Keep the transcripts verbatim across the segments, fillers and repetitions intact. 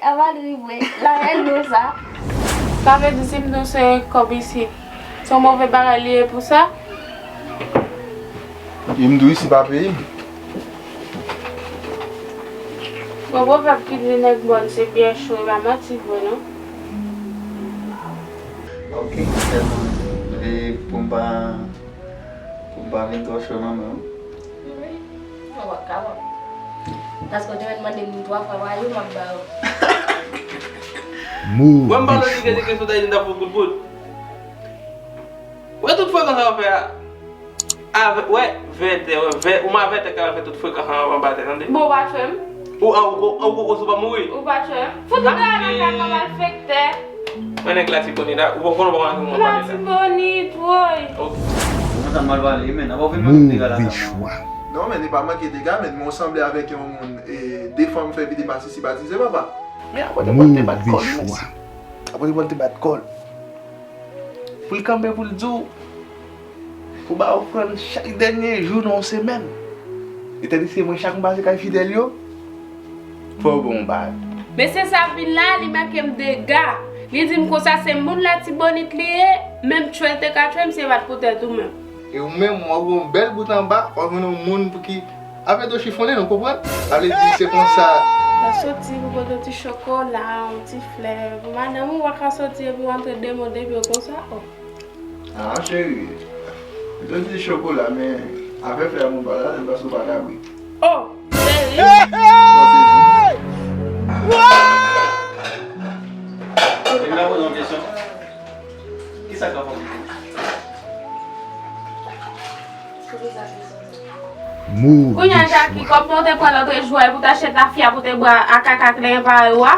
Sa va l rive, la rèl nou sa. Sa vle di si m di w se kòb isit, se yon move bagay li ye pou sa? E m di w isi pa peyi m. Bon, pwovèb ki di nèg mòn se byè cho, e pa manti vre non. Ok, tèlman. E pou m pa pou m pa vin twò cho nan men w. Mwen pa kapab. Paske w te mèt mande m twa fwa pa jou, m ap ba ou. Move chwa. Wè m pa lòt li gen kesyon ta di n t ap fè kout bout. Wè tout frekans sa w fè a. Avè, wè, vètè, wè, vè, ou ma vètè ka fè tout frekans sa anba tè, tande? Bon, ou pa tchwe m. Ou, a, ou, ou, ou, ou, ou pa mouri? Ou pa tchwe m. Fout ou dèyè makak an malfektè. Mwen nèg Latibonit la, ou pa konn ou pa konn mwen pale sa. Latibonit, woy. Ok. Ou konn sa m mal pale, men, apa w vin mande m dega la sa, non? Move chwa. Non, men li pa manke dega, men mwen sanble avèk yon moun, e, de fanm fè vide masisi batize, papa. Men apre te pral te bat kò l, mèsi. Apre te pral te bat kò l. Pou l kanpe pou l di w, pou ba ofrann chak dènye jou nan yon semèn. E tandiske mwen, chak m pase kay fidèl yo, fò yo ban m yon bagay. Mesye sa vin la, li make m dega. Li di m konsa se moun Latibonit li ye, menm tchwe l te ka tchwe m, se pa t pou tèt ou menm. E ou menm, w ap yon bèl bout anba, w ap jwenn yon moun pou ki Afè do chifonnen, nou konprann? Sa vle di se konsa. Lè w soti, ou pote yon ti chokola, yon ti flè pou madanm ou, ou pa ka soti epi w antre demode pye w konsa, oh. Ah, cheri. Mwen te di chokola, men afè flè a mwen pa la, se paske w pa ka bri. Oh, cheri. Sa w te di? Depi m ap poze yon kesyon, kisa k ap fè w bri? Move chwa. Kounye a, Jackie, kòb mwen w te pran lòt jou a, epi w t achte tafya pou w te bwè a kaka kleren parèy ou a?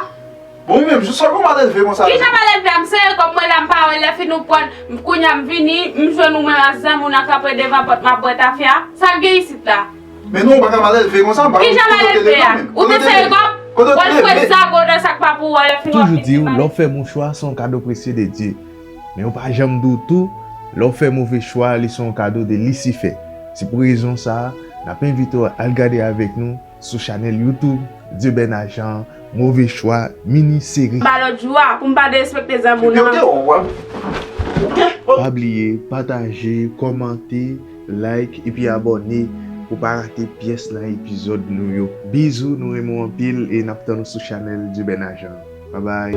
Bon, wi menm, jis sa kou m al leve konsa. Kijan m al leve a? M sere kòb mwen la, m pa wè, lè fini w pran, kounye a m vini, m jwenn ou menm ak zanmi w nan kanpe devan pòt m ap bwè tafya. Sa k gen isit la? Men non, ou pa ka mal elve konsa, m pa konn kote w te leve menm. Ou te sere kòb? Kote w te leve? Ou al fwet zago nan sa k pa pou ou a, lè fini w ap vin di pale. Toujou di w, lè w fè m yon chwa, se yon kado presye de Dye. Men yo pa janm di w tou, lè w fè move chwa, li se yon kado de Lisifè. Se pou rezon sa a, n ap envite w al gade avèk nou sou chanèl YouTube Dieuben Agent, Move Chwa, mini seri. Ba lòt jou a, pou m pa derespekte zanmi w nan. Pa bliye pataje, kòmante, like epi abòne pou w pa rate pyès nan epizòd nou yo. Bizou, nou renmen w anpil e n ap tann ou sou chanèl Dieuben Agent. Babay.